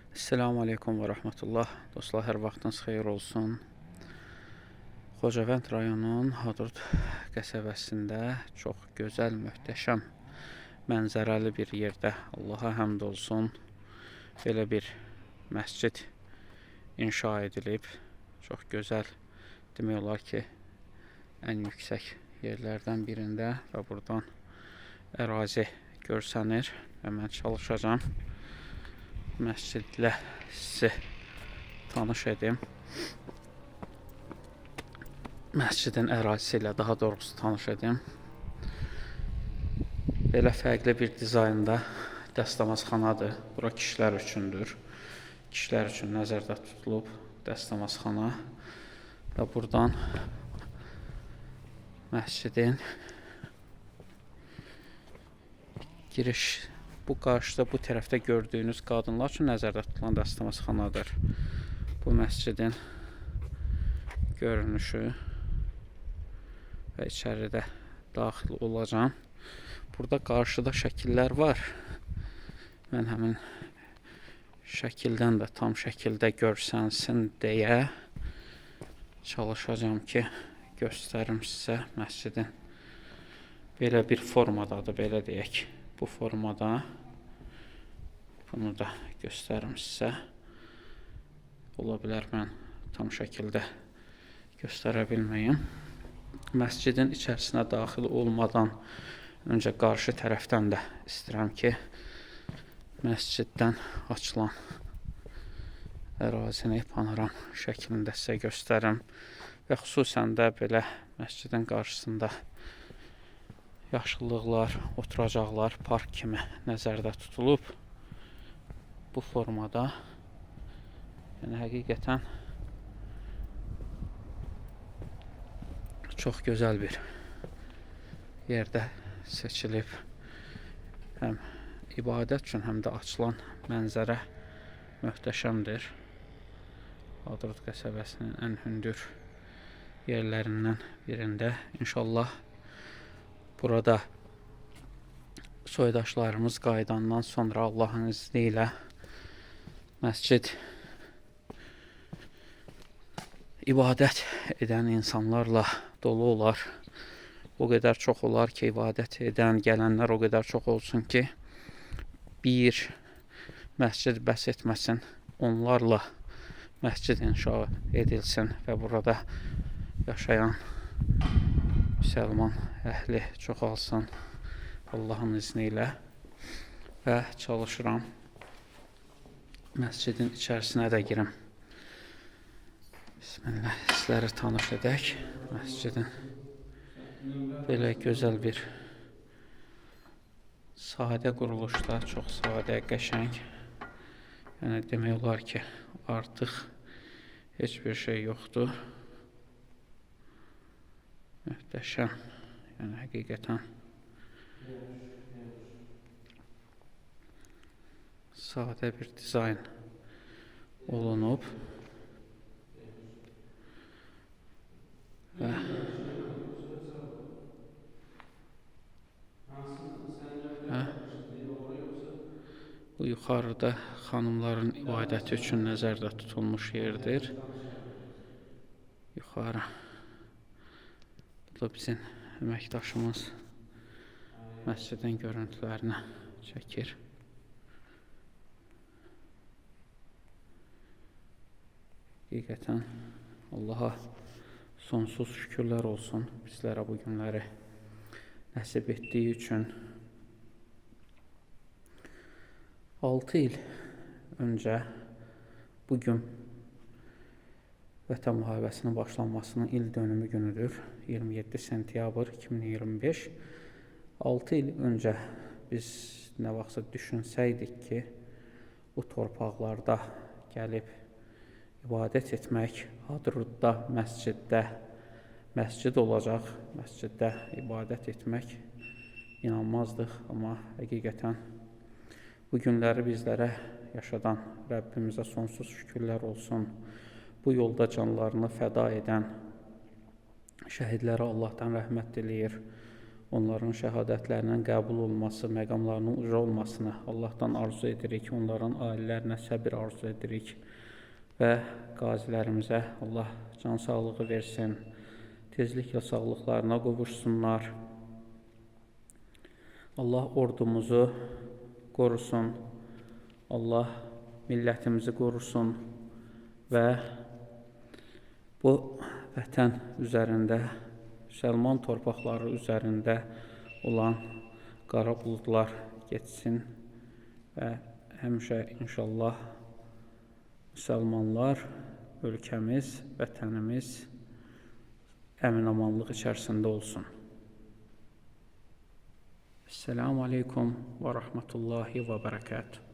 Esselamu Aleyküm və Rəhmətullah. Dostlar, hər vaxtınız xeyir olsun. Xocavənd rayonunun Hadrut qəsəbəsində çox gözəl, möhtəşəm mənzərəli bir yerdə Allaha həmd olsun. Belə bir məscid inşa edilib. Çox gözəl, demək olar ki, ən yüksək yerlərdən birində və buradan ərazi görsənir və mən çalışacağam məscidlə sizi tanış edim. Məscidin ərazisi ilə daha doğrusu tanış edim. Belə fərqli bir dizaynda dəstəmazxanadır. Bura kişilər üçündür. Kişilər üçün nəzərdə tutulub dəstəmazxana və buradan məscidin giriş bu qarşıda, bu tərəfdə gördüyünüz qadınlar üçün nəzərdə tutulan dəstəmazxanadır. Bu məscidin görünüşü və içəridə daxil olacağam. Burada qarşıda şəkillər var. Mən həmin şəkildən də tam şəkildə görsənsin deyə çalışacağam ki, göstərim sizə məscidin belə bir formadadır, belə deyək. Bu formada bunu da göstərim sizə. Ola bilər mən tam şəkildə göstərə bilməyim. Məscidin içərisinə daxil olmadan öncə qarşı tərəfdən də istəyirəm ki, məsciddən açılan ərazini panoram şəklində sizə göstərim və xüsusən də belə məscidin qarşısında yaşıllıqlar, oturacaqlar park kimi nəzərdə tutulub. Bu formada, yəni həqiqətən çox gözəl bir yerdə seçilib. Həm ibadət üçün, həm də açılan mənzərə möhtəşəmdir. Hadrut qəsəbəsinin ən hündür yerlərindən birində. İnşallah burada soydaşlarımız qayıdandan sonra Allahın izni ilə məscid ibadət edən insanlarla dolu olar. O qədər çox olar ki, ibadət edən, gələnlər o qədər çox olsun ki, bir məscid bəs etməsin, onlarla məscid inşa edilsin və burada yaşayan müsəlman əhli çoxalsın Allahın izni ilə. Və çalışıram məscidin içərisinə də girim. Bismillah, sizləri tanış edək. Məscidin belə gözəl bir sadə quruluşda, çox sadə, qəşəng. Yəni demək olar ki, artıq heç bir şey yoxdur. Möhtəşəm. Yəni həqiqətən sadə bir dizayn olunub. Və bu yuxarıda xanımların ibadəti üçün nəzərdə tutulmuş yerdir. Yuxarı. Bu da bizim əməkdaşımız məscidin görüntülərini çəkir. Həqiqətən Allaha sonsuz şükürlər olsun bizlərə bu günləri nəsib etdiyi üçün. 6 il öncə bugün Vətən müharibəsinin başlanmasının il dönümü günüdür. 27 sentyabr 2025. 6 il öncə biz nə vaxtsa düşünsəydik ki, bu torpaqlarda gəlib ibadət etmək, Hadrutda, məsciddə, məscid olacaq, məsciddə ibadət etmək inanmazdıq. Amma həqiqətən bu günləri bizlərə yaşadan Rəbbimizə sonsuz şükürlər olsun. Bu yolda canlarını fəda edən şəhidlərə Allahdan rəhmət diləyir. Onların şəhadətlərinin qəbul olması, məqamlarının uca olmasını Allahdan arzu edirik. Onların ailələrinə səbir arzu edirik və qazilərimizə Allah can sağlığı versin. Tezliklə sağlıqlarına qovuşsunlar. Allah ordumuzu qorusun. Allah millətimizi qorusun və bu vətən üzərində, müsəlman torpaqları üzərində olan qara buludlar getsin və həmişə inşallah müsəlmanlar, ölkəmiz, vətənimiz əmin-amanlıq içərisində olsun. Esselamu aleykum və rəhmətullahi və bərəkatuhu.